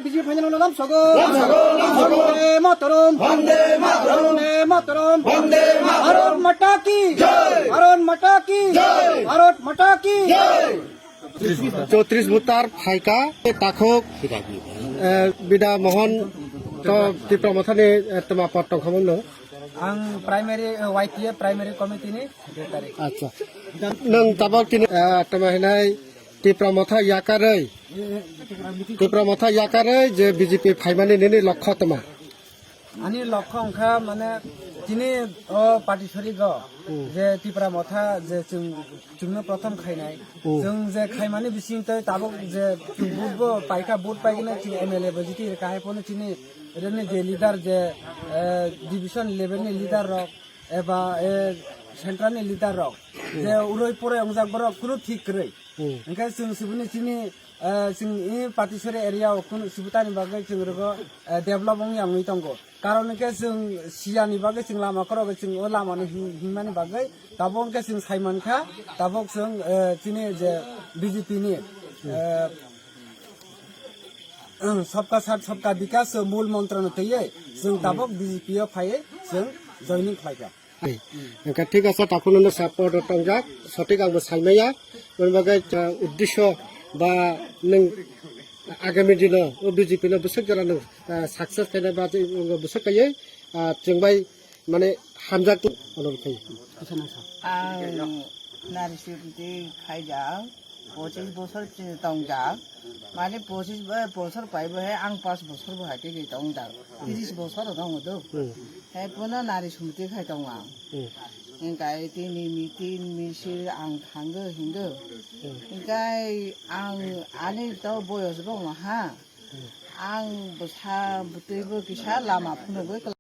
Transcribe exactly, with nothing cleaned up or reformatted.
Lamsogo. Lamsogo, lamsogo. Vande Mataram. Vande Mataram. Vande Mataram. Bharat Mata ki. Jai. Bharat Mata ki. Jai. Bharat Mata ki. Jai. Chowtris voter phaikha, takhuk, eh, Bida Mohan to Tipra Mothani, eh, twma pot tongkhamu no. Ang primary, eh, Y T A primary committee ni secretary. Acha. Nwng tabok tini, eh, twma hinai Tipra Motha yakarwi, Tipra Motha yakarwi je B J P phaimani nini lokho twma? Ani lokho wngkha mane tini o party sorigo je Tipra Motha je chwng, chwngno prothom khainai. Chwng je khaimani bising tei tabuk je chwng vote bo paikha, vote paigwna chwng M L A bo jiti rwkha, hai phano chini rwni je leader je, eh, division level ni leader rok eba, eh, central ni leader rok je uroi poroi wngjak borok kunu thik kwrwi. Hwnkhe chwng sibuni chini, eh, chwng i Patisari area o kunu sibutani bagwi chwng rwgo, eh, develop wngya wngwi tongo. Karon hwnkhe chwng siyani bagwi chwng lama khorokgo chwng o lamano hin-, hinmani bagwi tabok hwnkhe chwng saimankha, tabok chwng, eh, chini je B J P ni, eh, Sabka Saath Sabka Vikas mul mantra no twiwi chwng tabok B J P o phaiwi chwng joining khlaikha. Hwnkhe thik ase, takhuk nono support tongjak, sothik ang bo saimaya. Aboni bagwi, uh, uddesho ba nwng agami dino o B J P no bwswk jora nwng, uh, success khaina ba bwswk kaiwi, uh, chwng bai mane hamjak tong, ano khai. Ang nari sumti khaijak, pochis bosor chini tongjak. Mane pochis bo-, bosor pai bo he ang pas bosor bo hai tei tongjak. Tris bosor tongo do. Hmm. He pono nari sumti khai tongo ang. Hmm. Hingkai tini meeting misil ang thango hingo. Hmm. Hingkai ang ani to boyos bo maha. Hmm. Ang bwsa bwtwi bo kisa lama phunugwi.